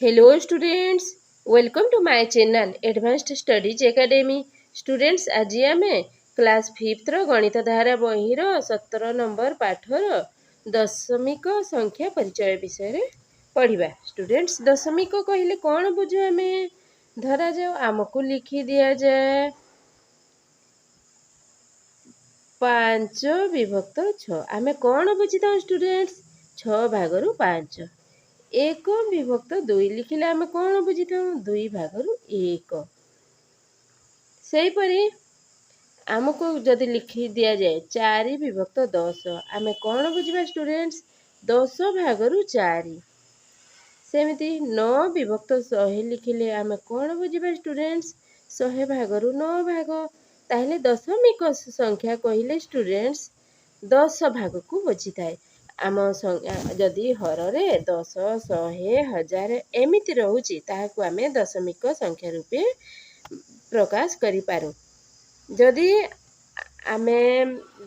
Hello students, welcome to my channel Advanced Studies Academy. Students, ଆଜି ଆମେ class ଫିଫ୍ଥର ଗଣିତ ଧାରା ବହିର 17 ନମ୍ବର ପାଠର ଦଶମିକ ସଂଖ୍ୟା ପରିଚୟ ବିଷୟରେ ପଢ଼ିବା। ଷ୍ଟୁଡେଣ୍ଟସ୍, ଦଶମିକ କହିଲେ କ'ଣ ବୁଝୁ ଆମେ? ଧରାଯାଉ ଆମକୁ ଲେଖି ଦିଆଯାଏ 5 ବିଭକ୍ତ 6, ଆମେ କ'ଣ ବୁଝିଥାଉ ଷ୍ଟୁଡେଣ୍ଟସ୍? 6 ଭାଗରୁ 5। 1 ବିଭକ୍ତ 2 ଲେଖିଲେ ଆମେ କ'ଣ ବୁଝିଥାଉ? 2 ଭାଗରୁ 1। ସେହିପରି ଆମକୁ ଯଦି ଲେଖି ଦିଆଯାଏ 4 ବିଭକ୍ତ 10, ଆମେ କ'ଣ ବୁଝିବା ଷ୍ଟୁଡେଣ୍ଟସ୍? 10 ଭାଗରୁ 4। ସେମିତି 9 ବିଭକ୍ତ 100 ଲେଖିଲେ ଆମେ କ'ଣ ବୁଝିବା ଷ୍ଟୁଡେଣ୍ଟସ୍? 100 ଭାଗରୁ 9 ଭାଗ। ତାହେଲେ ଦଶମିକ ସଂଖ୍ୟା କହିଲେ ଷ୍ଟୁଡେଣ୍ଟସ୍ 10 ଭାଗକୁ ବୁଝିଥାଏ। ଆମ ଯଦି ହରରେ 10, 100, 1000 ଏମିତି ରହୁଛି, ତାହାକୁ ଆମେ ଦଶମିକ ସଂଖ୍ୟା ରୂପେ ପ୍ରକାଶ କରିପାରୁ। ଯଦି ଆମେ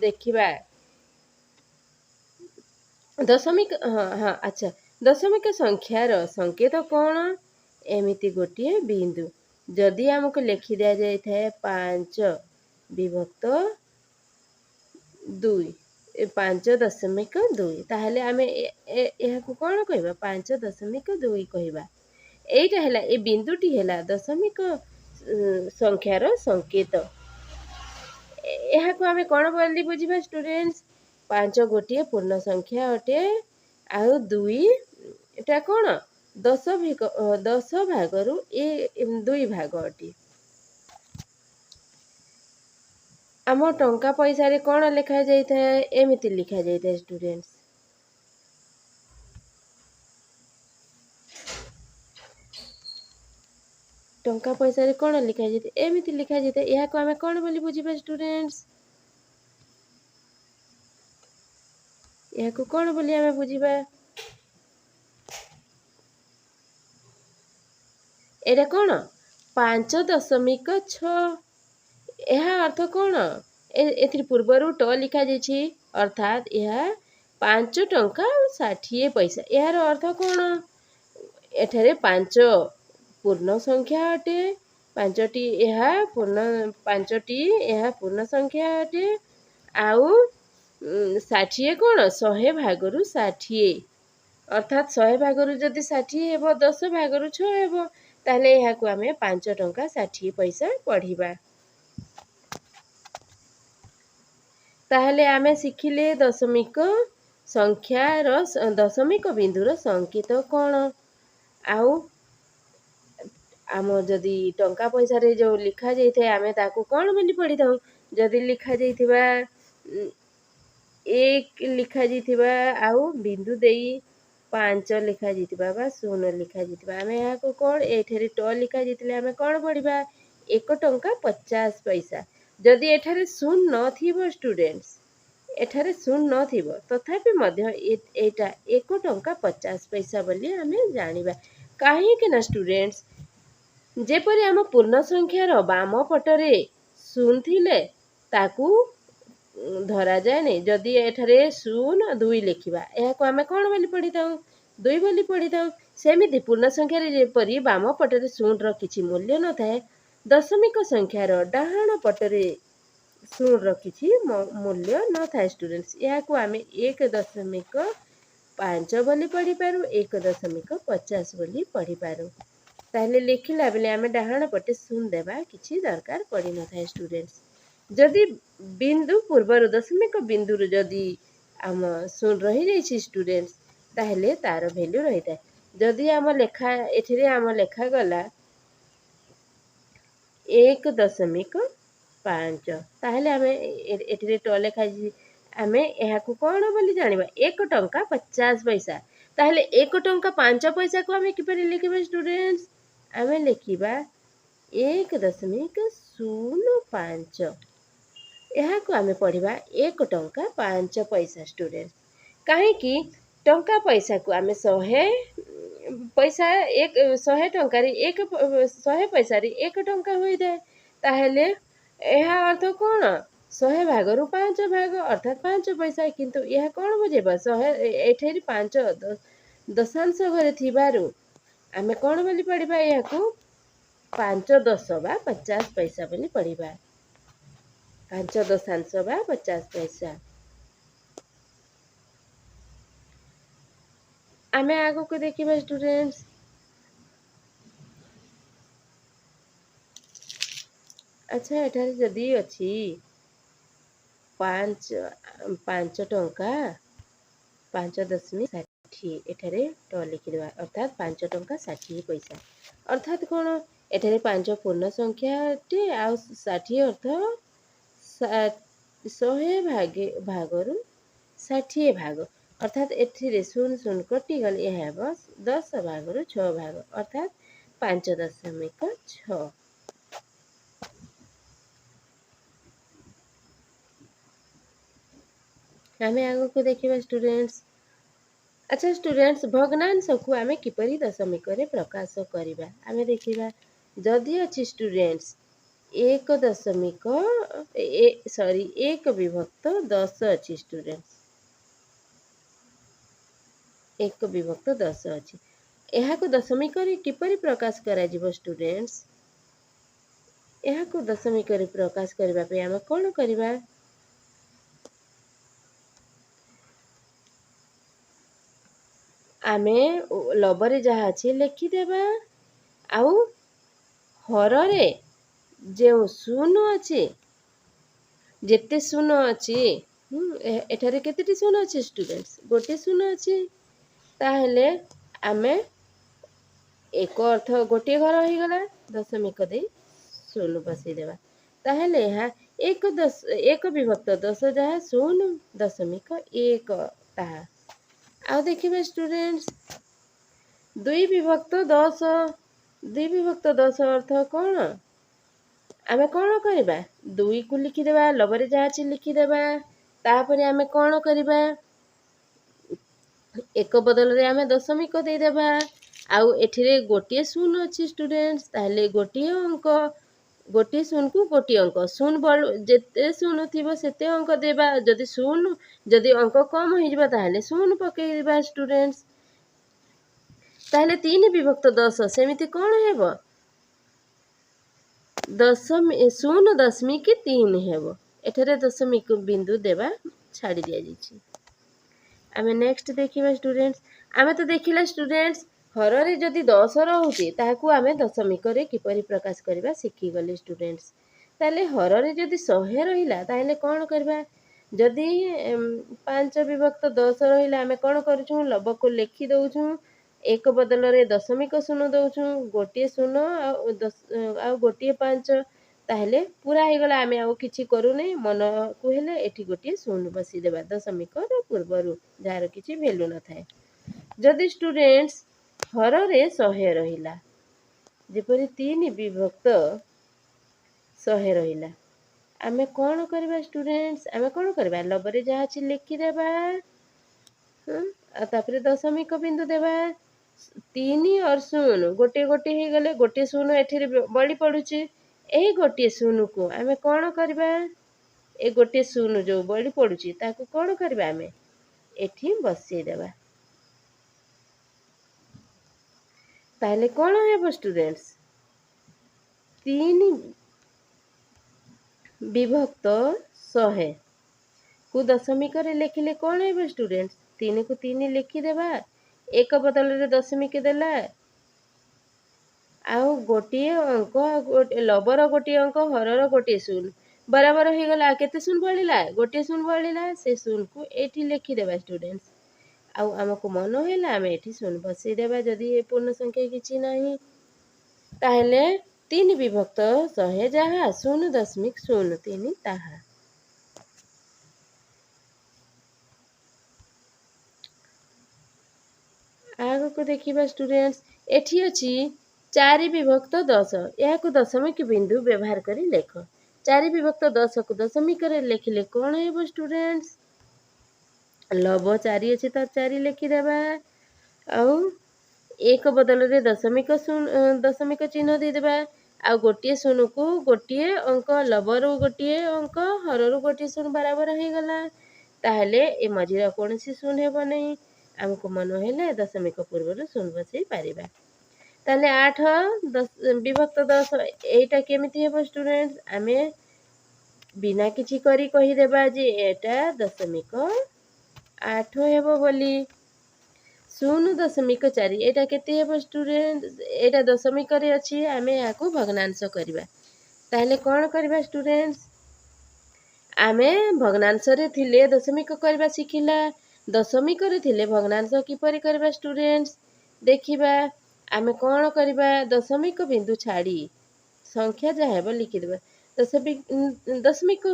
ଦେଖିବା ଦଶମିକ, ହଁ, ଆଚ୍ଛା, ଦଶମିକ ସଂଖ୍ୟାର ସଂକେତ କ'ଣ? ଏମିତି ଗୋଟିଏ ବିନ୍ଦୁ। ଯଦି ଆମକୁ ଲେଖି ଦିଆଯାଇଥାଏ 5 ବିଭକ୍ତ 2, 5.2, ତାହେଲେ ଆମେ ଏହାକୁ କ'ଣ କହିବା? 5.2 କହିବା। ଏଇଟା ହେଲା, ଏ ବିନ୍ଦୁଟି ହେଲା ଦଶମିକ ସଂଖ୍ୟାର ସଂକେତ। ଏହାକୁ ଆମେ କ'ଣ ବୋଲି ବୁଝିବା ଷ୍ଟୁଡେଣ୍ଟସ୍? 5 ଗୋଟିଏ ପୂର୍ଣ୍ଣ ସଂଖ୍ୟା ଅଟେ, ଆଉ 2 ଏଟା କ'ଣ? 10 ଭାଗରୁ ଏ 2 ଭାଗ ଅଟେ। ଆମ ଟଙ୍କା ପଇସାରେ କ'ଣ ଲେଖାଯାଇଥାଏ? ଏମିତି ଲେଖାଯାଇଥାଏ ଷ୍ଟୁଡେଣ୍ଟସ୍। ଟଙ୍କା ପଇସାରେ କ'ଣ ଲେଖାଯାଇଥାଏ? ଏମିତି ଲେଖାଯାଇଥାଏ। ଏହାକୁ ଆମେ କ'ଣ ବୋଲି ବୁଝିବା ଷ୍ଟୁଡେଣ୍ଟସ୍? ଏହାକୁ କ'ଣ ବୋଲି ଆମେ ବୁଝିବା? ଏଇଟା କ'ଣ? 5.6। ଏହା ଅର୍ଥ କ'ଣ? ଏଥିରେ ପୂର୍ବରୁ ଟ ଲେଖାଯାଇଛି, ଅର୍ଥାତ୍ ଏହା 5 ଟଙ୍କା 60 ପଇସା। ଏହାର ଅର୍ଥ କ'ଣ? ଏଠାରେ 5 ପୂର୍ଣ୍ଣ ସଂଖ୍ୟା ଅଟେ, 5ଟି ଏହା ପୂର୍ଣ୍ଣ, 5ଟି ଏହା ପୂର୍ଣ୍ଣ ସଂଖ୍ୟା ଅଟେ, ଆଉ 60 କ'ଣ? 100 ଭାଗରୁ 60, ଅର୍ଥାତ୍ 100 ଭାଗରୁ ଯଦି 60 ହେବ, 10 ଭାଗରୁ 6 ହେବ। ତାହେଲେ ଏହାକୁ ଆମେ 5 ଟଙ୍କା 60 ପଇସା ପଢ଼ିବା। ତାହେଲେ ଆମେ ଶିଖିଲେ ଦଶମିକ ସଂଖ୍ୟାର ଦଶମିକ ବିନ୍ଦୁର ସଂକେତ କ'ଣ, ଆଉ ଆମ ଯଦି ଟଙ୍କା ପଇସାରେ ଯେଉଁ ଲେଖାଯାଇଥାଏ ଆମେ ତାକୁ କ'ଣ ବୋଲି ପଢ଼ିଥାଉ। ଯଦି ଲେଖାଯାଇଥିବା 1 ଲେଖାଯାଇଥିବା ଆଉ ବିନ୍ଦୁ ଦେଇ 5 ଲେଖାଯାଇଥିବା ବା 0 ଲେଖାଯାଇଥିବା, ଆମେ ଏହାକୁ କ'ଣ, ଏଠାରେ ଟ ଲେଖାଯାଇଥିଲେ ଆମେ କ'ଣ ପଢ଼ିବା? 1 ଟଙ୍କା 50 ପଇସା। ଯଦି ଏଠାରେ 0 ନଥିବ ଷ୍ଟୁଡେଣ୍ଟସ୍, ଏଠାରେ 0 ନଥିବ, ତଥାପି ମଧ୍ୟ ଏଇଟା 1 ଟଙ୍କା 50 ପଇସା ବୋଲି ଆମେ ଜାଣିବା। କାହିଁକି ନା ଷ୍ଟୁଡେଣ୍ଟସ୍, ଯେପରି ଆମ ପୂର୍ଣ୍ଣ ସଂଖ୍ୟାର ବାମ ପଟରେ 0 ଥିଲେ ତାକୁ ଧରାଯାଏନି। ଯଦି ଏଠାରେ 0 2 ଲେଖିବା, ଏହାକୁ ଆମେ କ'ଣ ବୋଲି ପଢ଼ିଥାଉ? 2 ବୋଲି ପଢ଼ିଥାଉ। ସେମିତି ପୂର୍ଣ୍ଣ ସଂଖ୍ୟାରେ ଯେପରି ବାମ ପଟରେ 0ର କିଛି ମୂଲ୍ୟ ନଥାଏ, ଦଶମିକ ସଂଖ୍ୟାର ଡାହାଣ ପଟରେ 0ର କିଛି ମୂଲ୍ୟ ନଥାଏ ଷ୍ଟୁଡେଣ୍ଟସ୍। ଏହାକୁ ଆମେ 1.5 ବୋଲି ପଢ଼ିପାରୁ, 1.50 ବୋଲି ପଢ଼ିପାରୁ। ତାହେଲେ ଲେଖିଲା ବେଳେ ଆମେ ଡାହାଣ ପଟେ 0 ଦେବା କିଛି ଦରକାର ପଡ଼ିନଥାଏ ଷ୍ଟୁଡେଣ୍ଟସ୍। ଯଦି ବିନ୍ଦୁ ପୂର୍ବରୁ ଦଶମିକ ବିନ୍ଦୁରୁ ଯଦି ଆମ 0 ରହିଯାଇଛି ଷ୍ଟୁଡେଣ୍ଟସ୍, ତାହେଲେ ତାର ଭ୍ୟାଲ୍ୟୁ ରହିଥାଏ। ଯଦି ଆମ ଲେଖା ଏଥିରେ ଆମ ଲେଖାଗଲା 1.5, ତାହେଲେ ଆମେ ଏଥିରେ ଟ ଲେଖାଯାଇଛି, ଆମେ ଏହାକୁ କ'ଣ ବୋଲି ଜାଣିବା? 1 ଟଙ୍କା 50 ପଇସା। ତାହେଲେ 1 ଟଙ୍କା 5 ପଇସାକୁ ଆମେ କିପରି ଲେଖିବା ଷ୍ଟୁଡେଣ୍ଟସ୍? ଆମେ ଲେଖିବା 1.05। ଏହାକୁ ଆମେ ପଢ଼ିବା 1 ଟଙ୍କା 5 ପଇସା ଷ୍ଟୁଡେଣ୍ଟ। କାହିଁକି ଟଙ୍କା ପଇସାକୁ ଆମେ 100 ପଇସା, ଏକ 100 ଟଙ୍କାରେ ଏକ, 100 ପଇସାରେ 1 ଟଙ୍କା ହୋଇଥାଏ। ତାହେଲେ ଏହା ଅର୍ଥ କ'ଣ? 100 ଭାଗରୁ 5 ଭାଗ, ଅର୍ଥାତ୍ 5 ପଇସା। କିନ୍ତୁ ଏହା କ'ଣ ବୁଝେଇବ? 100 ଏଠାରେ 5 ଦଶାଂଶ ଘରେ ଥିବାରୁ ଆମେ କ'ଣ ବୋଲି ପଢ଼ିବା? ଏହାକୁ 5 ଦଶ ବା 50 ପଇସା ବୋଲି ପଢ଼ିବା, 5 ଦଶାଂଶ ବା 50 ପଇସା। ଆମେ ଆଗକୁ ଦେଖିବା ଷ୍ଟୁଡେଣ୍ଟସ୍। ଆଚ୍ଛା, ଏଠାରେ ଯଦି ଅଛି 5 ଟଙ୍କା 5.60, ଏଠାରେ ଟ ଲେଖିଦେବା, ଅର୍ଥାତ୍ 5 ଟଙ୍କା 60 ପଇସା। ଅର୍ଥାତ୍ କ'ଣ? ଏଠାରେ 5 ପୂର୍ଣ୍ଣ ସଂଖ୍ୟାଟି ଆଉ 60 ଅର୍ଥ 100 ଭାଗରୁ 60 ଭାଗ। ଅର୍ଥାତ୍ ଏଥିରେ 0 0 କଟିଗଲେ ଏହା ହେବ 10 ଭାଗରୁ 6 ଭାଗ, ଅର୍ଥାତ୍ 5.6। ଆମେ ଆଗକୁ ଦେଖିବା ଷ୍ଟୁଡେଣ୍ଟସ୍। ଆଚ୍ଛା ଷ୍ଟୁଡେଣ୍ଟସ୍, ଭଗ୍ନାଂଶକୁ ଆମେ କିପରି ଦଶମିକରେ ପ୍ରକାଶ କରିବା ଆମେ ଦେଖିବା। ଯଦି ଅଛି ଷ୍ଟୁଡେଣ୍ଟସ୍ 1 ଦଶମିକ ସରି 1 ବିଭକ୍ତ 10 ଅଛି ଷ୍ଟୁଡେଣ୍ଟସ୍, 1 ବିଭକ୍ତ 10 ଅଛି, ଏହାକୁ ଦଶମିକରେ କିପରି ପ୍ରକାଶ କରାଯିବ ଷ୍ଟୁଡେଣ୍ଟସ୍? ଏହାକୁ ଦଶମିକରେ ପ୍ରକାଶ କରିବା ପାଇଁ ଆମେ କ'ଣ କରିବା? ଆମେ ଲବରେ ଯାହା ଅଛି ଲେଖିଦେବା, ଆଉ ହରରେ ଯେଉଁ ଶୂନ ଅଛି, ଯେତେ ଶୂନ ଅଛି, ଏଠାରେ କେତେଟି ଶୂନ ଅଛି ଷ୍ଟୁଡେଣ୍ଟସ୍? ଗୋଟିଏ ଶୂନ ଅଛି। ତାହେଲେ ଆମେ 1 ଅର୍ଥ ଗୋଟିଏ ଘର ହେଇଗଲା, ଦଶମିକ ଦେଇ ଶୂନ ବସେଇଦେବା। ତାହେଲେ ଏହା 1 ଦଶ 1 ବିଭକ୍ତ 10 ଯାହା 0.1 ତାହା। ଆଉ ଦେଖିବା ଷ୍ଟୁଡେଣ୍ଟସ୍, 2 ବିଭକ୍ତ 10। 2 ବିଭକ୍ତ 10 ଅର୍ଥ କ'ଣ? ଆମେ କ'ଣ କରିବା? 2କୁ ଲେଖିଦେବା, ଲବରେ ଯାହା ଅଛି ଲେଖିଦେବା। ତାପରେ ଆମେ କ'ଣ କରିବା? 1 ବଦଳରେ ଆମେ ଦଶମିକ ଦେଇଦେବା। ଆଉ ଏଠିରେ ଗୋଟିଏ ଶୂନ ଅଛି ଷ୍ଟୁଡେଣ୍ଟସ୍, ତାହେଲେ ଗୋଟିଏ ଅଙ୍କ, ଗୋଟିଏ ଶୂନକୁ ଗୋଟିଏ ଅଙ୍କ, ଶୂନ ବଳ ଯେତେ ଶୂନ ଥିବ ସେତେ ଅଙ୍କ ଦେବା। ଯଦି ଶୂନ ଯଦି ଅଙ୍କ କମ୍ ହେଇଯିବ ତାହେଲେ ଶୂନ ପକେଇବା ଷ୍ଟୁଡେଣ୍ଟସ୍। ତାହେଲେ 3 ବିଭକ୍ତ 10 ସେମିତି କ'ଣ ହେବ? 0.3 ହେବ। ଏଠାରେ ଦଶମିକ ବିନ୍ଦୁ ଦେବା ଛାଡ଼ି ଦିଆଯାଇଛି। ଆମେ ନେକ୍ସଟ ଦେଖିବା ଷ୍ଟୁଡେଣ୍ଟସ୍। ଆମେ ତ ଦେଖିଲେ ଷ୍ଟୁଡେଣ୍ଟସ୍, ହରରେ ଯଦି 10 ରହୁଛି ତାହାକୁ ଆମେ ଦଶମିକରେ କିପରି ପ୍ରକାଶ କରିବା ଶିଖିଗଲେ ଷ୍ଟୁଡେଣ୍ଟସ୍। ତାହେଲେ ହରରେ ଯଦି 100 ରହିଲା ତାହେଲେ କ'ଣ କରିବା? ଯଦି 5 ବିଭକ୍ତ 10 ରହିଲା ଆମେ କ'ଣ କରୁଛୁ? ଲବକୁ ଲେଖି ଦେଉଛୁ, 1 ବଦଳରେ ଦଶମିକ ଶୂନ ଦେଉଛୁ, ଗୋଟିଏ ଶୂନ ଆଉ ଦଶ ଆଉ ଗୋଟିଏ 5, ତାହେଲେ ପୁରା ହେଇଗଲା। ଆମେ ଆଉ କିଛି କରୁନେ, ମନକୁ ହେଲେ ଏଠି ଗୋଟିଏ ଶୂନ ବସିଦେବା ଦଶମିକର ପୂର୍ବରୁ, ଯାହାର କିଛି ଭ୍ୟାଲୁ ନଥାଏ। ଯଦି ଷ୍ଟୁଡେଣ୍ଟସ୍ ହରରେ 100 ରହିଲା, ଯେପରି 3 ବିଭକ୍ତ 100 ରହିଲା, ଆମେ କ'ଣ କରିବା ଷ୍ଟୁଡେଣ୍ଟସ୍? ଆମେ କ'ଣ କରିବା? ଲବରେ ଯାହା ଅଛି ଲେଖିଦେବା, ଆଉ ତାପରେ ଦଶମିକ ବିନ୍ଦୁ ଦେବା। 3 ଅର୍ ଶୂନ ଗୋଟିଏ ଗୋଟିଏ ହେଇଗଲେ ଗୋଟିଏ ଶୂନ ଏଠିରେ ବଳି ପଡ଼ୁଛି। ଏହି ଗୋଟିଏ ଶୂନକୁ ଆମେ କ'ଣ କରିବା? ଏ ଗୋଟିଏ ଶୂନ ଯେଉଁ ବଳି ପଡ଼ୁଛି ତାକୁ କ'ଣ କରିବା? ଆମେ ଏଠି ବସେଇଦେବା। ତାହେଲେ କ'ଣ ହେବ ଷ୍ଟୁଡେଣ୍ଟସ୍? 3 ବିଭକ୍ତ 100 କୁ ଦଶମିକରେ ଲେଖିଲେ କ'ଣ ହେବ ଷ୍ଟୁଡେଣ୍ଟସ୍? 3କୁ 3 ଲେଖିଦେବା, 1 ବଦଳରେ ଦଶମିକ ଦେଲା, ଆଉ ଗୋଟିଏ ଅଙ୍କ, ଲବର ଗୋଟିଏ ଅଙ୍କ, ହରର ଗୋଟିଏ ଶୂନ ବରାବର ହେଇଗଲା। କେତେ ଶୂନ ବଳିଲା? ଗୋଟିଏ ଶୂନ ବଳିଲା। ସେ ଶୂନକୁ ଏଇଠି ଲେଖିଦେବା ଷ୍ଟୁଡେଣ୍ଟସ୍। ଆଉ ଆମକୁ ମନ ହେଲା ଆମେ ଏଠି ଶୂନ ବସେଇଦେବା ଯଦି ଏ ପୂର୍ଣ୍ଣ ସଂଖ୍ୟା କିଛି ନାହିଁ। ତାହେଲେ 3 ବିଭକ୍ତ 100 ଯାହା 0.03 ତାହା। ଆଗକୁ ଦେଖିବା ଷ୍ଟୁଡେଣ୍ଟସ୍। ଏଠି ଅଛି 4 ବିଭକ୍ତ 10, ଏହାକୁ ଦଶମିକ ବିନ୍ଦୁ ବ୍ୟବହାର କରି ଲେଖ। 4 ବିଭକ୍ତ 10କୁ ଦଶମିକରେ ଲେଖିଲେ କ'ଣ ହେବ ଷ୍ଟୁଡେଣ୍ଟସ୍? ଲବ 4 ଅଛି ତ 4 ଲେଖିଦେବା, ଆଉ 1 ବଦଳରେ ଦଶମିକ ଶୂନ ଦଶମିକ ଚିହ୍ନ ଦେଇଦେବା, ଆଉ ଗୋଟିଏ ଶୂନକୁ ଗୋଟିଏ ଅଙ୍କ, ଲବରୁ ଗୋଟିଏ ଅଙ୍କ, ହରରୁ ଗୋଟିଏ ଶୂନ ବରାବର ହେଇଗଲା। ତାହେଲେ ଏ ମଝିରେ କୌଣସି ଶୂନ ହେବ ନାହିଁ। ଆମକୁ ମନ ହେଲେ ଦଶମିକ ପୂର୍ବରୁ ଶୂନ ବସେଇ ପାରିବା। ତାହେଲେ 8 10 ବିଭକ୍ତ 10 ଏଇଟା କେମିତି ହେବ ଷ୍ଟୁଡେଣ୍ଟସ୍? ଆମେ ବିନା କିଛି କରି କହିଦେବା ଯେ ଏଇଟା 0.8 ହେବ ବୋଲି। 0.4 ଏଇଟା କେତେ ହେବ ଷ୍ଟୁଡେଣ୍ଟ? ଏଇଟା ଦଶମିକରେ ଅଛି, ଆମେ ଏହାକୁ ଭଗ୍ନାଂଶ କରିବା। ତାହେଲେ କ'ଣ କରିବା ଷ୍ଟୁଡେଣ୍ଟସ୍? ଆମେ ଭଗ୍ନାଂଶରେ ଥିଲେ ଦଶମିକ କରିବା ଶିଖିଲା, ଦଶମିକରେ ଥିଲେ ଭଗ୍ନାଂଶ କିପରି କରିବା ଷ୍ଟୁଡେଣ୍ଟସ୍ ଦେଖିବା। ଆମେ କ'ଣ କରିବା? ଦଶମିକ ବିନ୍ଦୁ ଛାଡ଼ି ସଂଖ୍ୟା ଯାହା ହେବ ଲେଖିଦେବା। ଦଶମିକ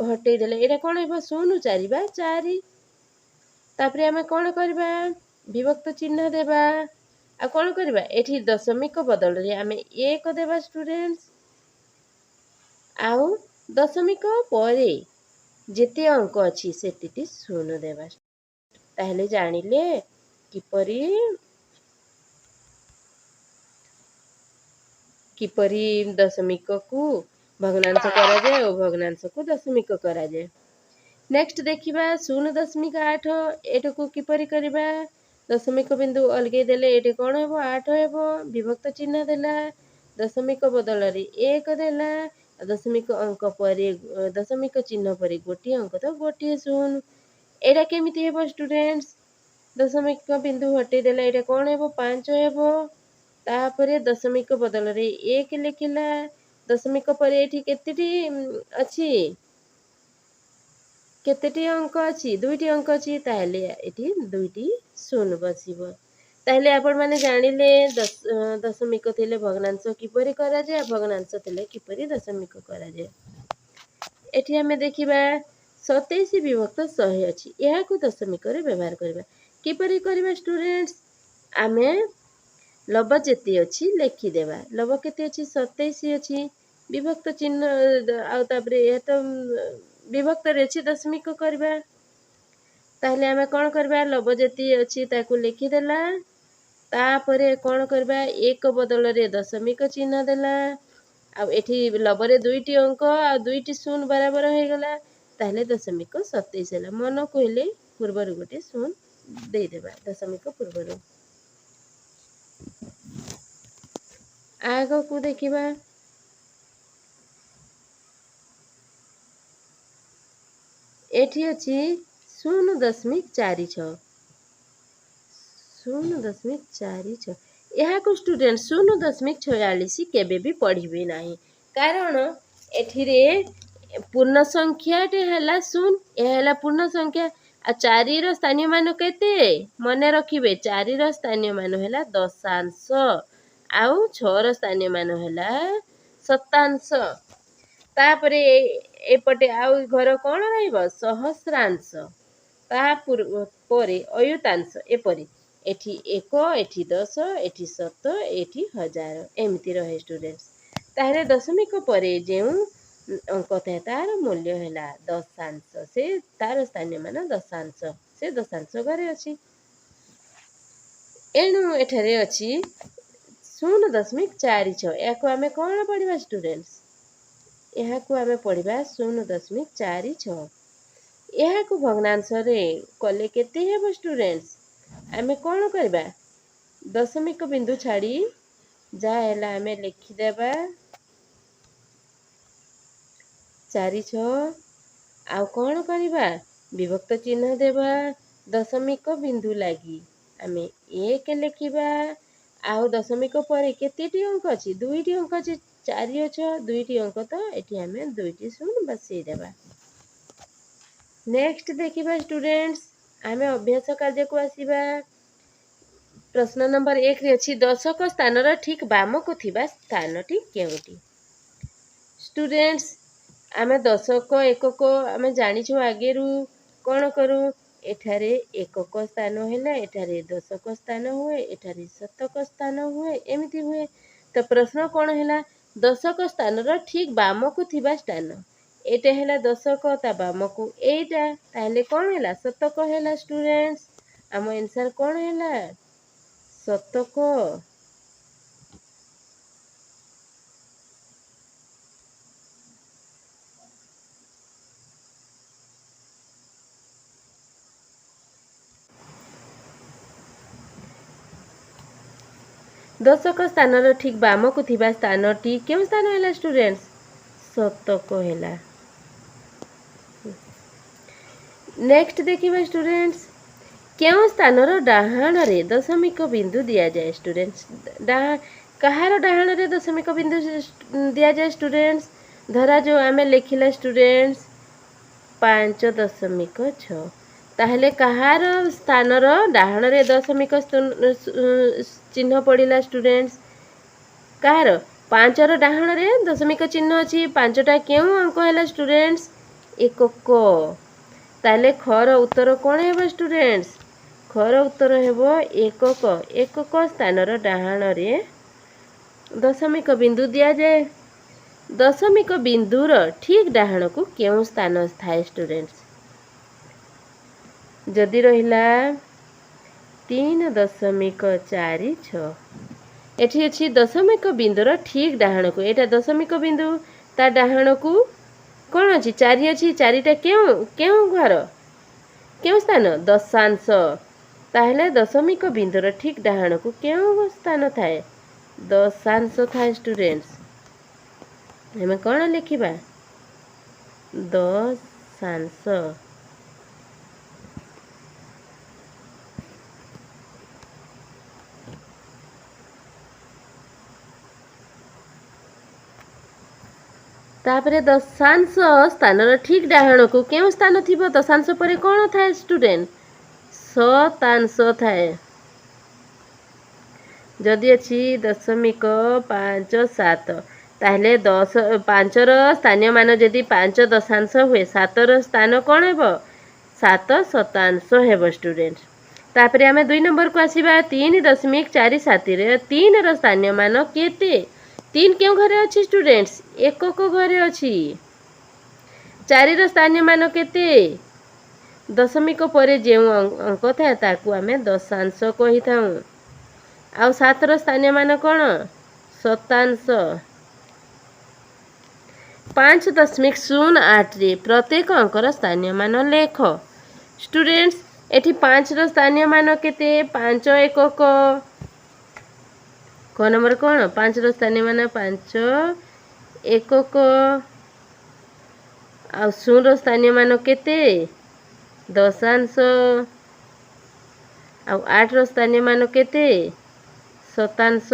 ହଟେଇ ଦେଲେ ଏଇଟା କ'ଣ ହେବ? 0 4 ବା 4। ତାପରେ ଆମେ କ'ଣ କରିବା? ବିଭକ୍ତ ଚିହ୍ନ ଦେବା। ଆଉ କ'ଣ କରିବା? ଏଠି ଦଶମିକ ବଦଳରେ ଆମେ 1 ଦେବା ଷ୍ଟୁଡେଣ୍ଟସ୍। ଆଉ ଦଶମିକ ପରେ ଯେତେ ଅଙ୍କ ଅଛି ସେତିକି 0 ଦେବା। ତାହେଲେ ଜାଣିଲେ କିପରି କିପରି ଦଶମିକକୁ ଭଗ୍ନାଂଶ କରାଯାଏ ଓ ଭଗ୍ନାଂଶକୁ ଦଶମିକ କରାଯାଏ। ନେକ୍ସଟ ଦେଖିବା 0.8 ଏଟାକୁ କିପରି କରିବା? ଦଶମିକ ବିନ୍ଦୁ ଅଲଗେଇ ଦେଲେ ଏଠି କ'ଣ ହେବ? 8 ହେବ। ବିଭକ୍ତ ଚିହ୍ନ ଦେଲା, ଦଶମିକ ବଦଳରେ 1 ଦେଲା, ଦଶମିକ ଅଙ୍କ ପରେ ଦଶମିକ ଚିହ୍ନ ପରେ ଗୋଟିଏ ଅଙ୍କ ତ ଗୋଟିଏ 0। ଏଇଟା କେମିତି ହେବ ଷ୍ଟୁଡେଣ୍ଟସ୍? ଦଶମିକ ବିନ୍ଦୁ ହଟେଇ ଦେଲା, ଏଇଟା କ'ଣ ହେବ? 5 ହେବ। ତାପରେ ଦଶମିକ ବଦଳରେ 1 ଲେଖିଲା, ଦଶମିକ ପରେ ଏଠି କେତେଟି ଅଛି? କେତେଟି ଅଙ୍କ ଅଛି? 2ଟି ଅଙ୍କ ଅଛି, ତାହେଲେ ଏଠି 2ଟି 0 ବସିବ। ତାହେଲେ ଆପଣମାନେ ଜାଣିଲେ ଦଶମିକ ଥିଲେ ଭଗ୍ନାଂଶ କିପରି କରାଯାଏ, ଭଗ୍ନାଂଶ ଥିଲେ କିପରି ଦଶମିକ କରାଯାଏ। ଏଠି ଆମେ ଦେଖିବା 27 ବିଭକ୍ତ 100 ଅଛି, ଏହାକୁ ଦଶମିକରେ ବ୍ୟବହାର କରିବା। କିପରି କରିବା ଷ୍ଟୁଡେଣ୍ଟସ୍? ଆମେ ଲବ ଯେତେ ଅଛି ଲେଖିଦେବା। ଲବ କେତେ ଅଛି? 27 ଅଛି। ବିଭକ୍ତ ଚିହ୍ନ ଆଉ ତାପରେ ଏହା ତ ବିଭକ୍ତରେ ଅଛି, ଦଶମିକ କରିବା। ତାହେଲେ ଆମେ କ'ଣ କରିବା? ଲବ ଯେତିକି ଅଛି ତାକୁ ଲେଖିଦେଲା। ତାପରେ କ'ଣ କରିବା? 1 ବଦଳରେ ଦଶମିକ ଚିହ୍ନ ଦେଲା। ଆଉ ଏଠି ଲବରେ 2ଟି ଅଙ୍କ ଆଉ 2ଟି 0 ବରାବର ହେଇଗଲା, ତାହେଲେ 0.27 ହେଲା। ମନକୁ ହେଲେ ପୂର୍ବରୁ ଗୋଟେ 0 ଦେଇଦେବା ଦଶମିକ ପୂର୍ବରୁ। ଆଗକୁ ଦେଖିବା ଏଠି ଅଛି 0.46, 0.46। ଏହାକୁ ଷ୍ଟୁଡେଣ୍ଟ 0.46 କେବେ ବି ପଢ଼ିବେ ନାହିଁ, କାରଣ ଏଥିରେ ପୂର୍ଣ୍ଣ ସଂଖ୍ୟାଟି ହେଲା 0, ଏହା ହେଲା ପୂର୍ଣ୍ଣ ସଂଖ୍ୟା। ଆଉ 4ର ସ୍ଥାନୀୟ ମାନ କେତେ? ମନେ ରଖିବେ, 4ର ସ୍ଥାନୀୟ ମାନ ହେଲା ଦଶାଂଶ, ଆଉ 6ର ସ୍ଥାନୀୟ ମାନ ହେଲା ଶତାଂଶ। ତାପରେ ଏପଟେ ଆଉ ଘର କ'ଣ ରହିବ? ସହସ୍ରାଂଶ, ତା ପରେ ଅୟୁତାଂଶ। ଏପରି ଏଠି 1, ଏଠି 10, ଏଠି 100, ଏଠି 1000, ଏମିତି ରହେ ଷ୍ଟୁଡେଣ୍ଟସ୍। ତାହେଲେ ଦଶମିକ ପରେ ଯେଉଁ ଅଙ୍କ ଥାଏ ତାର ମୂଲ୍ୟ ହେଲା ଦଶାଂଶ, ସେ ତାର ସ୍ଥାନୀୟ ମାନ ଦଶାଂଶ, ସେ ଦଶାଂଶ ଘରେ ଅଛି। ଏଣୁ ଏଠାରେ ଅଛି 0.46। ଏହାକୁ ଆମେ କ'ଣ ପଢ଼ିବା ଷ୍ଟୁଡେଣ୍ଟସ୍? ଏହାକୁ ଆମେ ପଢ଼ିବା 0.46। ଏହାକୁ ଭଗ୍ନାଂଶରେ କଲେ କେତେ ହେବ ଷ୍ଟୁଡେଣ୍ଟସ୍? ଆମେ କ'ଣ କରିବା? ଦଶମିକ ବିନ୍ଦୁ ଛାଡ଼ି ଯାହା ହେଲା ଆମେ ଲେଖିଦେବା 4 6। ଆଉ କ'ଣ କରିବା? ବିଭକ୍ତ ଚିହ୍ନ ଦେବା, ଦଶମିକ ବିନ୍ଦୁ ଲାଗି ଆମେ 1 ଲେଖିବା। ଆଉ ଦଶମିକ ପରେ କେତେଟି ଅଙ୍କ ଅଛି? 2ଟି ଅଙ୍କ ଅଛି, 4 6, 2ଟି ଅଙ୍କ, ତ ଏଠି ଆମେ 2ଟି 0 ବସେଇଦେବା। ନେକ୍ସଟ ଦେଖିବା ଷ୍ଟୁଡେଣ୍ଟସ୍, ଆମେ ଅଭ୍ୟାସ କାର୍ଯ୍ୟକୁ ଆସିବା। ପ୍ରଶ୍ନ ନମ୍ବର 1ରେ ଅଛି ଦଶକ ସ୍ଥାନର ଠିକ୍ ବାମକୁ ଥିବା ସ୍ଥାନଟି କେଉଁଟି? ଷ୍ଟୁଡେଣ୍ଟସ୍, ଆମେ ଦଶକ ଏକକ ଆମେ ଜାଣିଛୁ ଆଗରୁ। କ'ଣ କରୁ? ଏଠାରେ ଏକକ ସ୍ଥାନ ହେଲା, ଏଠାରେ ଦଶକ ସ୍ଥାନ ହୁଏ, ଏଠାରେ ଶତକ ସ୍ଥାନ ହୁଏ, ଏମିତି ହୁଏ। ତ ପ୍ରଶ୍ନ କ'ଣ ହେଲା? ଦଶକ ସ୍ଥାନର ଠିକ୍ ବାମକୁ ଥିବା ସ୍ଥାନ। ଏଇଟା ହେଲା ଦଶକ, ତା ବାମକୁ ଏଇଟା, ତାହେଲେ କ'ଣ ହେଲା? ଶତକ ହେଲା ଷ୍ଟୁଡେଣ୍ଟସ୍। ଆମ ଆନ୍ସର କ'ଣ ହେଲା? ଶତକ। ଦଶକ ସ୍ଥାନର ଠିକ୍ ବାମକୁ ଥିବା ସ୍ଥାନଟି କେଉଁ ସ୍ଥାନ ହେଲା ଷ୍ଟୁଡେଣ୍ଟସ୍? ଶତକ ହେଲା। ନେକ୍ସଟ ଦେଖିବା ଷ୍ଟୁଡେଣ୍ଟସ୍, କେଉଁ ସ୍ଥାନର ଡାହାଣରେ ଦଶମିକ ବିନ୍ଦୁ ଦିଆଯାଏ? ଷ୍ଟୁଡେଣ୍ଟସ୍, କାହାର ଡାହାଣରେ ଦଶମିକ ବିନ୍ଦୁ ଦିଆଯାଏ ଷ୍ଟୁଡେଣ୍ଟସ୍? ଧରାଯାଉ ଆମେ ଲେଖିଲା ଷ୍ଟୁଡେଣ୍ଟସ୍ 5.6, ତାହେଲେ କାହାର ସ୍ଥାନର ଡାହାଣରେ ଦଶମିକ ଚିହ୍ନ ପଡ଼ିଲା ଷ୍ଟୁଡେଣ୍ଟସ୍? କାହାର? 5ର ଡାହାଣରେ ଦଶମିକ ଚିହ୍ନ ଅଛି। 5ଟା କେଉଁ ଅଙ୍କ ହେଲା ଷ୍ଟୁଡେଣ୍ଟସ୍? ଏକକ। ତାହେଲେ ଖର ଉତ୍ତର କ'ଣ ହେବ ଷ୍ଟୁଡେଣ୍ଟସ୍? ଖର ଉତ୍ତର ହେବ ଏକକ। ଏକକ ସ୍ଥାନର ଡାହାଣରେ ଦଶମିକ ବିନ୍ଦୁ ଦିଆଯାଏ। ଦଶମିକ ବିନ୍ଦୁର ଠିକ୍ ଡାହାଣକୁ କେଉଁ ସ୍ଥାନ ଥାଏ ଷ୍ଟୁଡେଣ୍ଟସ୍? ଯଦି ରହିଲା 3.46, ଏଠି ଅଛି ଦଶମିକ ବିନ୍ଦୁର ଠିକ୍ ଡାହାଣକୁ, ଏଇଟା ଦଶମିକ ବିନ୍ଦୁ, ତା ଡାହାଣକୁ କ'ଣ ଅଛି? 4 ଅଛି। 4ଟା କେଉଁ ଘର, କେଉଁ ସ୍ଥାନ? ଦଶାଂଶ। ତାହେଲେ ଦଶମିକ ବିନ୍ଦୁର ଠିକ୍ ଡାହାଣକୁ କେଉଁ ସ୍ଥାନ ଥାଏ? ଦଶାଂଶ ଥାଏ ଷ୍ଟୁଡେଣ୍ଟସ୍। ଆମେ କ'ଣ ଲେଖିବା? ଦଶାଂଶ। ତାପରେ ଦଶାଂଶ ସ୍ଥାନର ଠିକ୍ ଡାହାଣକୁ କେଉଁ ସ୍ଥାନ ଥିବ? ଦଶାଂଶ ପରେ କ'ଣ ଥାଏ ଷ୍ଟୁଡେଣ୍ଟ? ଶତାଂଶ ଥାଏ। ଯଦି ଅଛି 0.57, ତାହେଲେ 5ର ସ୍ଥାନୀୟ ମାନ ଯଦି 5 ଦଶାଂଶ ହୁଏ, 7ର ସ୍ଥାନ କ'ଣ ହେବ? 7 ଶତାଂଶ ହେବ ଷ୍ଟୁଡେଣ୍ଟ। ତାପରେ ଆମେ 2 ନମ୍ବରକୁ ଆସିବା। 3.47ରେ 3ର ସ୍ଥାନୀୟ ମାନ କେତେ? 3 କେଉଁ ଘରେ ଅଛି ଷ୍ଟୁଡେଣ୍ଟସ୍? ଏକକ ଘରେ ଅଛି। 4ର ସ୍ଥାନୀୟ ମାନ କେତେ? ଦଶମିକ ପରେ ଯେଉଁ ଅଙ୍କ ଥାଏ ତାକୁ ଆମେ ଦଶାଂଶ କହିଥାଉ। ଆଉ 7ର ସ୍ଥାନୀୟ ମାନ କ'ଣ? ଶତାଂଶ। 5.08ରେ ପ୍ରତ୍ୟେକ ଅଙ୍କର ସ୍ଥାନୀୟ ମାନ ଲେଖ। ଷ୍ଟୁଡେଣ୍ଟସ୍, ଏଠି 5ର ସ୍ଥାନୀୟ ମାନ କେତେ? 5 ଏକକ। କ ନମ୍ବର କ'ଣ? 5ର ସ୍ଥାନୀୟ ମାନ 5 ଏକକ। ଆଉ 0ର ସ୍ଥାନୀୟ ମାନ କେତେ? ଦଶାଂଶ। ଆଉ 8ର ସ୍ଥାନୀୟ ମାନ କେତେ? ଶତାଂଶ।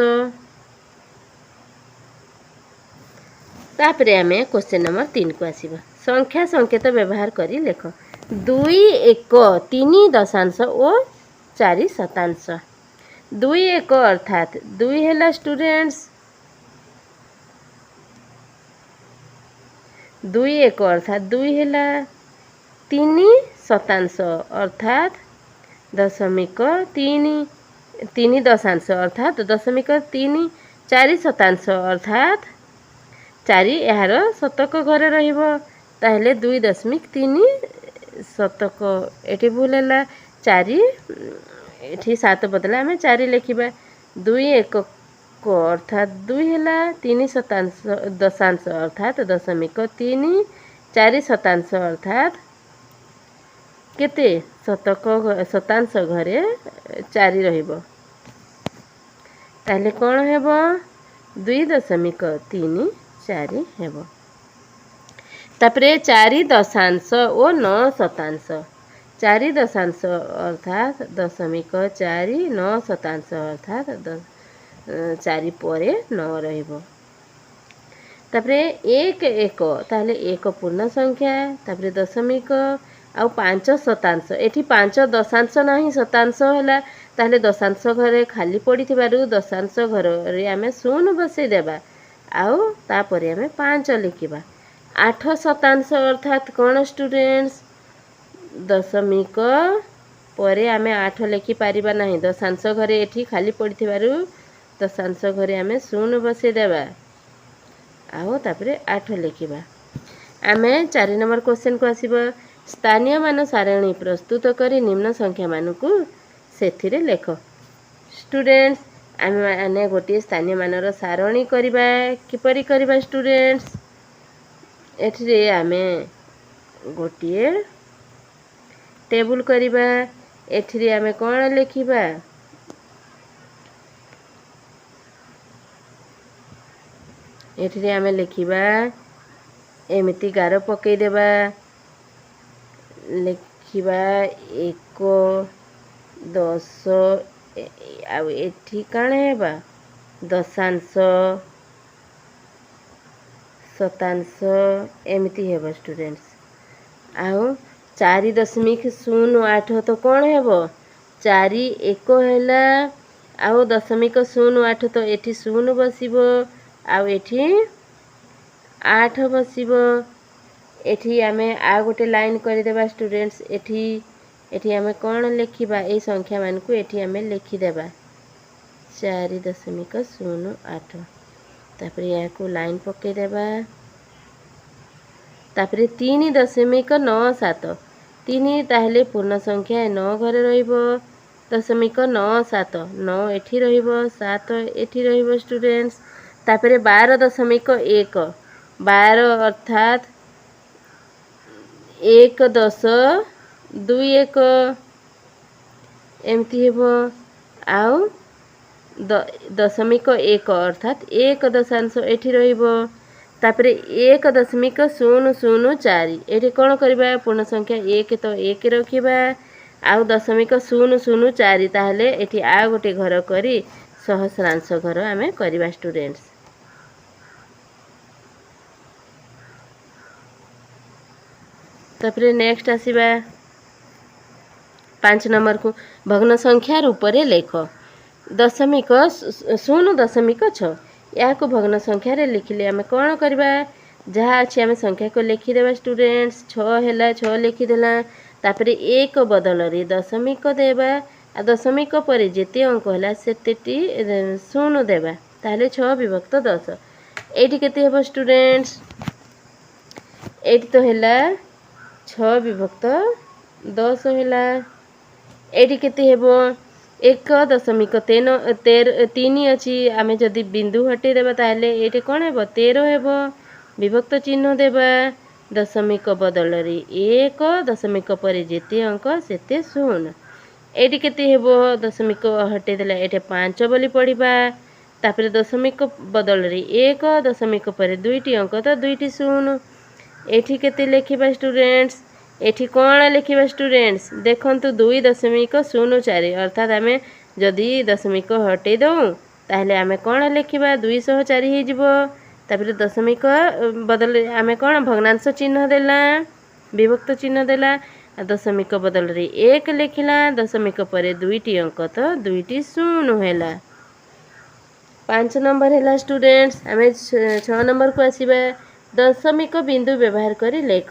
ତାପରେ ଆମେ କ୍ୱେଶ୍ଚନ୍ ନମ୍ବର 3କୁ ଆସିବା। ସଂଖ୍ୟା ସଂକେତ ବ୍ୟବହାର କରି ଲେଖ। 2 1 3 ଦଶାଂଶ ଓ 4 ଶତାଂଶ। 2 1 ଅର୍ଥାତ୍ 2 ହେଲା ଷ୍ଟୁଡେଣ୍ଟସ୍, 2 1 ଅର୍ଥାତ୍ 2 ହେଲା, 3 ଶତାଂଶ ଅର୍ଥାତ୍ 0.3, 3 ଦଶାଂଶ ଅର୍ଥାତ୍ 0.3, 4 ଶତାଂଶ ଅର୍ଥାତ୍ 4, ଏହାର ଶତକ ଘରେ ରହିବ। ତାହେଲେ 2.3 ଶତକ, ଏଠି ଭୁଲ ହେଲା, 4 ଏଠି 7 ବଦଳରେ ଆମେ 4 ଲେଖିବା। 2 ଏକକ ଅର୍ଥାତ୍ 2 ହେଲା, 3 ଶତାଂଶ ଦଶାଂଶ ଅର୍ଥାତ୍ 0.3, 4 ଶତାଂଶ ଅର୍ଥାତ୍ କେତେ? ଶତକ ଶତାଂଶ ଘରେ 4 ରହିବ। ତାହେଲେ କ'ଣ ହେବ? 2.34 ହେବ। ତାପରେ 4 ଦଶାଂଶ ଓ 9 ଶତାଂଶ। 4 ଦଶାଂଶ ଅର୍ଥାତ୍ 0.4, 9 ଶତାଂଶ ଅର୍ଥାତ୍ 4 ପରେ 9 ରହିବ। ତାପରେ 1 1, ତାହେଲେ 1 ପୂର୍ଣ୍ଣ ସଂଖ୍ୟା, ତାପରେ ଦଶମିକ ଆଉ 5 ଶତାଂଶ। ଏଠି 5 ଦଶାଂଶ ନାହିଁ, ଶତାଂଶ ହେଲା, ତାହେଲେ ଦଶାଂଶ ଘରେ ଖାଲି ପଡ଼ିଥିବାରୁ ଦଶାଂଶ ଘରରେ ଆମେ 0 ବସେଇ ଦେବା ଆଉ ତାପରେ ଆମେ 5 ଲେଖିବା। 8 ଶତାଂଶ ଅର୍ଥାତ୍ କ'ଣ ଷ୍ଟୁଡେଣ୍ଟସ୍? ଦଶମିକ ପରେ ଆମେ 8 ଲେଖିପାରିବା ନାହିଁ, ଦଶାଂଶ ଘରେ ଏଠି ଖାଲି ପଡ଼ିଥିବାରୁ ଦଶାଂଶ ଘରେ ଆମେ 0 ବସେଇ ଦେବା ଆଉ ତାପରେ 8 ଲେଖିବା। ଆମେ 4 ନମ୍ବର କ୍ୱେଶ୍ଚନକୁ ଆସିବା। ସ୍ଥାନୀୟ ମାନ ସାରଣୀ ପ୍ରସ୍ତୁତ କରି ନିମ୍ନ ସଂଖ୍ୟାମାନଙ୍କୁ ସେଥିରେ ଲେଖ। ଷ୍ଟୁଡେଣ୍ଟସ୍, ଆମେମାନେ ଗୋଟିଏ ସ୍ଥାନୀୟ ମାନର ସାରଣୀ କରିବା। କିପରି କରିବା ଷ୍ଟୁଡେଣ୍ଟସ୍? ଏଥିରେ ଆମେ ଗୋଟିଏ ଟେବୁଲ୍ କରିବା। ଏଥିରେ ଆମେ କ'ଣ ଲେଖିବା? ଏଠିରେ ଆମେ ଲେଖିବା, ଏମିତି ଗାର ପକାଇଦେବା, ଲେଖିବା 1 10, ଆଉ ଏଠି କାଣା ହେବା? ଦଶାଂଶ, ଶତାଂଶ ଏମିତି ହେବ ଷ୍ଟୁଡେଣ୍ଟସ୍। ଆଉ 4.08 ତ କ'ଣ ହେବ? 4 1 ହେଲା, ଆଉ .08, ତ ଏଠି 0 ବସିବ ଆଉ ଏଠି 8 ବସିବ। ଏଠି ଆମେ ଆଉ ଗୋଟେ ଲାଇନ୍ କରିଦେବା ଷ୍ଟୁଡେଣ୍ଟସ୍। ଏଠି ଆମେ କ'ଣ ଲେଖିବା? ଏଇ ସଂଖ୍ୟାମାନଙ୍କୁ ଏଠି ଆମେ ଲେଖିଦେବା, 4.08। ତାପରେ ଏହାକୁ ଲାଇନ୍ ପକାଇଦେବା। ତାପରେ 3.97, 3 ତାହେଲେ ପୂର୍ଣ୍ଣ ସଂଖ୍ୟା 9 ଘରେ ରହିବ, .97, 9 ଏଠି ରହିବ, 7 ଏଠି ରହିବ ଷ୍ଟୁଡେଣ୍ଟସ୍। ତାପରେ 12.1, 12 ଅର୍ଥାତ୍ 1 10 2 1 ଏମିତି ହେବ, ଆଉ .1 ଅର୍ଥାତ୍ 1 ଦଶାଂଶ ଏଠି ରହିବ। ତାପରେ 1.004, ଏଠି କ'ଣ କରିବା? ପୂର୍ଣ୍ଣ ସଂଖ୍ୟା 1 ତ 1 ରଖିବା, ଆଉ .004, ତାହେଲେ ଏଠି ଆଉ ଗୋଟେ ଘର କରି ସହସ୍ରାଂଶ ଘର ଆମେ କରିବା ଷ୍ଟୁଡେଣ୍ଟସ୍। ତାପରେ ନେକ୍ସଟ ଆସିବା 5 ନମ୍ବରକୁ, ଭଗ୍ନ ସଂଖ୍ୟା ରୂପରେ ଲେଖ। .0.6, ଏହାକୁ ଭଗ୍ନ ସଂଖ୍ୟାରେ ଲେଖିଲେ ଆମେ କ'ଣ କରିବା? ଯାହା ଅଛି ଆମେ ସଂଖ୍ୟାକୁ ଲେଖିଦେବା ଷ୍ଟୁଡେଣ୍ଟସ୍। 6 ହେଲା, 6 ଲେଖିଦେଲା। ତାପରେ 1 ବଦଳରେ ଦଶମିକ ଦେବା, ଆଉ ଦଶମିକ ପରେ ଯେତେ ଅଙ୍କ ହେଲା ସେତେଟି 0 ଦେବା, ତାହେଲେ 6 ବିଭକ୍ତ 10। ଏଇଠି କେତେ ହେବ ଷ୍ଟୁଡେଣ୍ଟସ୍? ଏଇଠି ତ ହେଲା 6 ବିଭକ୍ତ 10 ହେଲା। ଏଇଠି କେତେ ହେବ? 1.3 ଅଛି, ଆମେ ଯଦି ବିନ୍ଦୁ ହଟେଇ ଦେବା ତାହେଲେ ଏଇଠି କ'ଣ ହେବ? 13 ହେବ। ବିଭକ୍ତ ଚିହ୍ନ ଦେବା, ଦଶମିକ ବଦଳରେ 1, ଦଶମିକ ପରେ ଯେତେ ଅଙ୍କ ସେତେ 0। ଏଇଠି କେତେ ହେବ? ଦଶମିକ ହଟେଇ ଦେଲେ ଏଠି 5 ବୋଲି ପଢ଼ିବା। ତାପରେ ଦଶମିକ ବଦଳରେ 1, ଦଶମିକ ପରେ 2ଟି ଅଙ୍କ ତ 2ଟି 0। ଏଠି କେତେ ଲେଖିବା ଷ୍ଟୁଡେଣ୍ଟସ୍? ଏଠି କ'ଣ ଲେଖିବା ଷ୍ଟୁଡେଣ୍ଟସ୍? ଦେଖନ୍ତୁ, 2.04, ଅର୍ଥାତ୍ ଆମେ ଯଦି ଦଶମିକ ହଟେଇ ଦେଉ ତାହେଲେ ଆମେ କ'ଣ ଲେଖିବା? 204 ହେଇଯିବ। ତାପରେ ଦଶମିକ ବଦଳରେ ଆମେ କ'ଣ ଭଗ୍ନାଂଶ ଚିହ୍ନ ଦେଲା, ବିଭକ୍ତ ଚିହ୍ନ ଦେଲା, ଦଶମିକ ବଦଳରେ 1 ଲେଖିଲା, ଦଶମିକ ପରେ 2ଟି ଅଙ୍କ ତ 2ଟି 0 ହେଲା। 5 ନମ୍ବର ହେଲା ଷ୍ଟୁଡେଣ୍ଟସ୍। ଆମେ 6 ନମ୍ବରକୁ ଆସିବା। ଦଶମିକ ବିନ୍ଦୁ ବ୍ୟବହାର କରି ଲେଖ।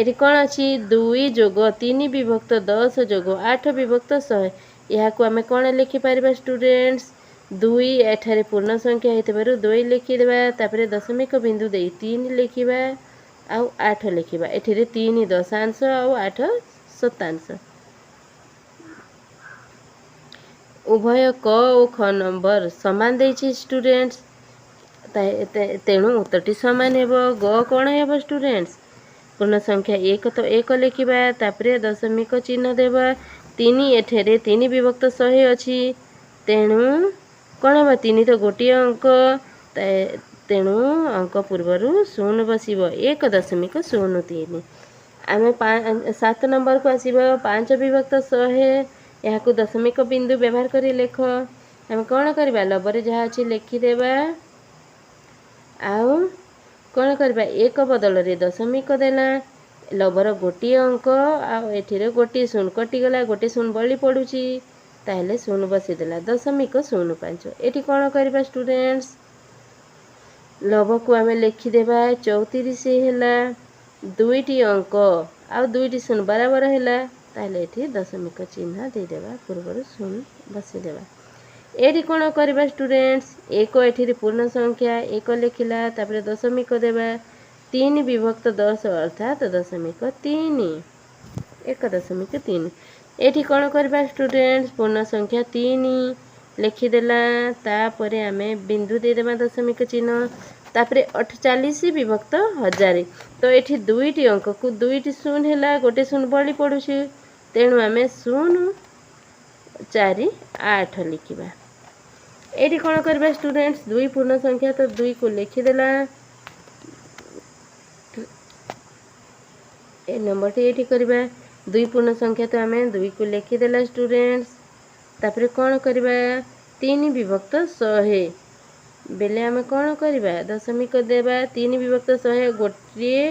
ଏଠି କ'ଣ ଅଛି? 2 ଯୋଗ 3 ବିଭକ୍ତ 10 ଯୋଗ 8 ବିଭକ୍ତ 100। ଏହାକୁ ଆମେ କ'ଣ ଲେଖିପାରିବା ଷ୍ଟୁଡେଣ୍ଟସ୍? 2 ଏଠାରେ ପୂର୍ଣ୍ଣ ସଂଖ୍ୟା ହେଇଥିବାରୁ 2 ଲେଖିଦେବା, ତାପରେ ଦଶମିକ ବିନ୍ଦୁ ଦେଇ 3 ଲେଖିବା ଆଉ 8 ଲେଖିବା। ଏଠିରେ 3 ଦଶାଂଶ ଆଉ 8 ଶତାଂଶ। ଉଭୟ କ ଓ ଖ ନମ୍ବର ସମାନ ଦେଇଛି ଷ୍ଟୁଡେଣ୍ଟସ୍, ତେଣୁ ଉତ୍ତରଟି ସମାନ ହେବ। ଗ କ'ଣ ହେବ ଷ୍ଟୁଡେଣ୍ଟସ୍? ପୂର୍ଣ୍ଣ ସଂଖ୍ୟା 1 ତ 1 ଲେଖିବା, ତାପରେ ଦଶମିକ ଚିହ୍ନ ଦେବା। 3 ଏଠାରେ 3 ବିଭକ୍ତ 100 ଅଛି, ତେଣୁ କ'ଣ ହେବ? 3 ତ ଗୋଟିଏ ଅଙ୍କ, ତେଣୁ ଅଙ୍କ ପୂର୍ବରୁ 0 ବସିବ, 1.03। ଆମେ 7 ନମ୍ବରକୁ ଆସିବ। 5 ବିଭକ୍ତ 100, ଏହାକୁ ଦଶମିକ ବିନ୍ଦୁ ବ୍ୟବହାର କରି ଲେଖ। ଆମେ କ'ଣ କରିବା? ଲବରେ ଯାହା ଅଛି ଲେଖିଦେବା, ଆଉ କ'ଣ କରିବା? 1 ବଦଳରେ ଦଶମିକ ଦେଲା, ଲବର ଗୋଟିଏ ଅଙ୍କ ଆଉ ଏଠିରେ ଗୋଟିଏ 0 କଟିଗଲା, ଗୋଟିଏ 0 ବଳି ପଡ଼ୁଛି, ତାହେଲେ 0 ବସିଦେଲା, .05। ଏଠି କ'ଣ କରିବା ଷ୍ଟୁଡେଣ୍ଟସ୍? ଲବକୁ ଆମେ ଲେଖିଦେବା, 34 ହେଲା, 2ଟି ଅଙ୍କ ଆଉ 2ଟି 0 ବରାବର ହେଲା, ତାହେଲେ ଏଠି ଦଶମିକ ଚିହ୍ନ ଦେଇଦେବା, ପୂର୍ବରୁ 0 ବସିଦେବା। ଏଠି କ'ଣ କରିବା ଷ୍ଟୁଡେଣ୍ଟସ୍? 1 ଏଠିରେ ପୂର୍ଣ୍ଣ ସଂଖ୍ୟା 1 ଲେଖିଲା, ତାପରେ ଦଶମିକ ଦେବା, 3 ବିଭକ୍ତ 10 ଅର୍ଥାତ୍ .3, 1.3। ଏଠି କ'ଣ କରିବା ଷ୍ଟୁଡେଣ୍ଟସ୍? ପୂର୍ଣ୍ଣ ସଂଖ୍ୟା 3 ଲେଖିଦେଲା, ତାପରେ ଆମେ ବିନ୍ଦୁ ଦେଇଦେବା, ଦଶମିକ ଚିହ୍ନ, ତାପରେ 48 ବିଭକ୍ତ 1000। ତ ଏଠି 2ଟି ଅଙ୍କକୁ 2ଟି 0 ହେଲା, ଗୋଟେ 0 ବଳି ପଡ଼ୁଛି, ତେଣୁ ଆମେ 0 4 8 ଲେଖିବା। ଏଇଠି କ'ଣ କରିବା ଷ୍ଟୁଡେଣ୍ଟସ୍? ଦୁଇ ପୂର୍ଣ୍ଣ ସଂଖ୍ୟା ତ ଦୁଇକୁ ଲେଖିଦେଲା। ଏ ନମ୍ବରଟି ଏଇଠି କରିବା। ଦୁଇ ପୂର୍ଣ୍ଣ ସଂଖ୍ୟା ତ ଆମେ ଦୁଇକୁ ଲେଖିଦେଲା ଷ୍ଟୁଡେଣ୍ଟସ୍। ତାପରେ କ'ଣ କରିବା? ତିନି ବିଭକ୍ତ 100 ବେଲେ ଆମେ କ'ଣ କରିବା? ଦଶମିକ ଦେବା। ତିନି ବିଭକ୍ତ 100, ଗୋଟିଏ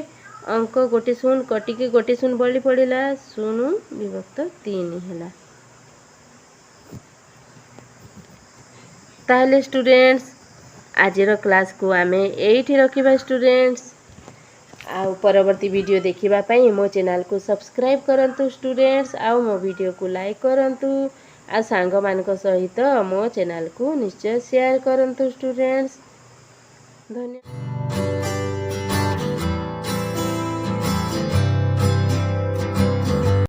ଅଙ୍କ, ଗୋଟେ ଶୂନ କଟିକି ଗୋଟେ ଶୂନ ବଳି ପଡ଼ିଲା। ଶୂନ ବିଭକ୍ତ ତିନି ହେଲା। ତାହେଲେ ଷ୍ଟୁଡେଣ୍ଟସ୍, ଆଜିର କ୍ଲାସ୍କୁ ଆମେ ଏଇଠି ରଖିବା ଷ୍ଟୁଡେଣ୍ଟସ୍। ଆଉ ପରବର୍ତ୍ତୀ ଭିଡ଼ିଓ ଦେଖିବା ପାଇଁ ମୋ ଚ୍ୟାନେଲକୁ ସବସ୍କ୍ରାଇବ୍ କରନ୍ତୁ ଷ୍ଟୁଡେଣ୍ଟସ୍, ଆଉ ମୋ ଭିଡ଼ିଓକୁ ଲାଇକ୍ କରନ୍ତୁ, ଆଉ ସାଙ୍ଗମାନଙ୍କ ସହିତ ମୋ ଚ୍ୟାନେଲକୁ ନିଶ୍ଚୟ ସେୟାର କରନ୍ତୁ ଷ୍ଟୁଡେଣ୍ଟସ୍। ଧନ୍ୟବାଦ।